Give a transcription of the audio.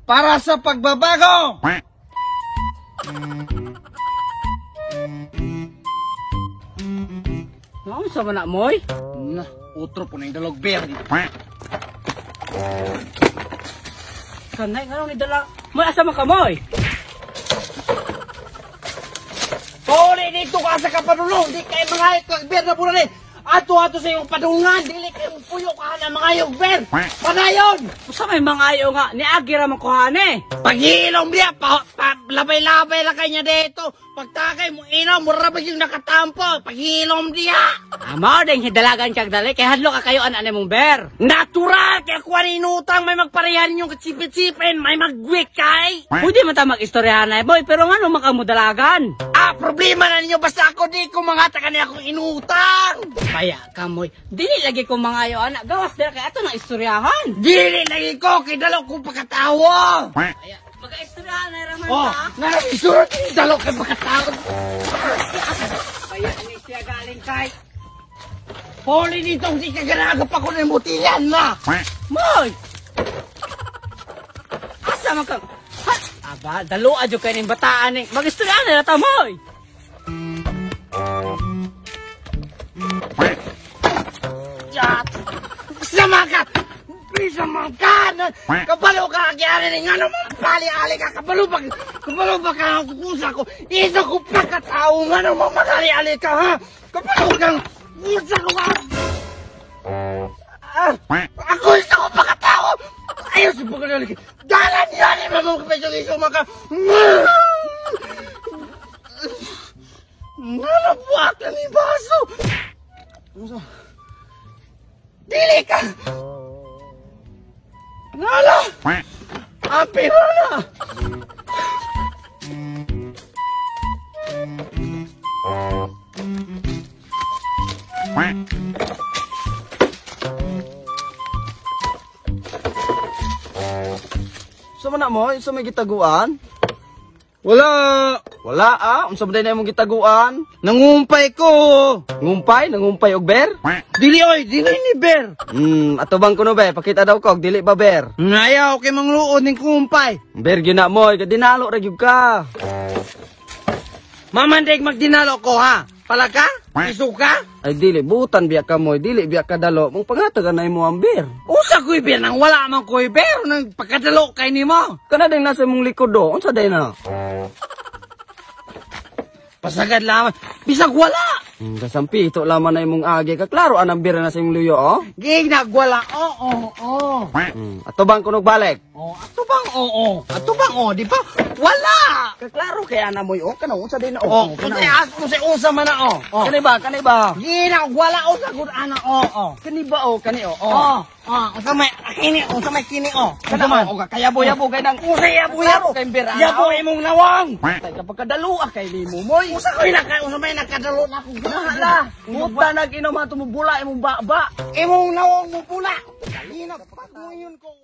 Para sa pagbabago! Naunsa man na moy? Na, utro po na yung dalog beer. Kanay nga ni dala. Moy asa man ka moy? Puli dito ka sa kapadulong, di kayo mga beer na pula ni. Ato-ato sa iyong padungan, dili kayo puyo ka na mga yung beer. Padayon! Usa may mga ayo nga niagi ra man kuhane. Paghilom niya, labay-labay lang kanya dito. Pagtakay mo, inom, mura ba yung nakatampo? Paghilom niya! Amo ding hidalagan kag dali kay hadlo ka kayo an mong beer. Natural! Kaya kuha ni inutang, may magparehan yung katsipit-sipin, may magwik kay! Pwede man ta mag-istoryahan ay boy, pero ngano man ka mo dalagan? Ah, problema na ninyo, basta ako di ko mga taka niya akong inutang! Kaya kamoy, dili lagi ko mga ayo anak, gawas dira kay ato nang istoryahan. Dili lagi ko, kay dalaw kong pagkatawa! Kaya mag-istoryahan ay raman Oh, ta. narabisurot yung dalaw kay pagkatawa! Kaya ni siya galing kay Poli nitong di kaganagap ako ng mutilan na! Moy! Asa man ka? Ha? Aba, dalo adyo kay ning bataan ni. Mag-istoryahan na ta moy. Sama ka! Bisa man ka! Kabalo ka agyari ni nga naman pali-ali ka! Kabalo ba ka ang kukusa ko? Isa ko pagkatao nga naman magali-ali ka ha! Kabalo ka! Kusa ko ka! Ah, ako isa ko pagkatao! Ayaw si pagkatao! Dala niya ni mamang kapesyo-iso mga Nalabuak na ni baso! Dili ka! Nala! Ang pera na! Unsa man na mo? Unsa may gitaguan? Wala! Wala ah, unsa man na imong gitaguan? Nangumpay ko! Ngumpay, nangumpay og beer? Dili oy, dili ni Ber! Ato bang kuno be, pakita daw kog dili ba beer? Ngayaw kay mangluod ning kumpay. Beer gyud na mo, dinalo ra gyud ka. Mamandig magdinalo ko ha. Pala ka? Isuka? Ay dili butan biya ka mo, dili biya ka dalo. Mong pangatagan na imo ang beer. Usa ko'y beer nang wala man ko'y beer nang pagkadalo kay nimo. Kana din nasa imong likod do, unsa day na? Pasagad lamang. Bisag wala. Kasampi ito lamang na imong agi ka. Klaro anang beer na sa imong luyo oh. Gig nagwala. Oo, oo. Ato bang kunog balik? Oh, ato bang oo? Ato bang oo, di ba? Wala. Kaklaro kay ana moy oh, kana unsa day na Oh, kung say kung usa man na oh. Oh. Kani ba, kani ba? Gina wala usa gud ana oo. Oh. Kani ba oh, kani oh. Oh, oh, unsa may kini, unsa may kini oh. Kana man oh, kayabo-yabo kay nang Unsa yabo yabo. Klaro kay beer ana, Yabo oh. imong nawong. Tay kapag kadalo ah kay nimo moy. Usa koy naka unsa may nakadalo na ako. Hala, buta nag inom ato mo bula imong baba. Imong nawong mo pula. Kalina pag mo yun ko.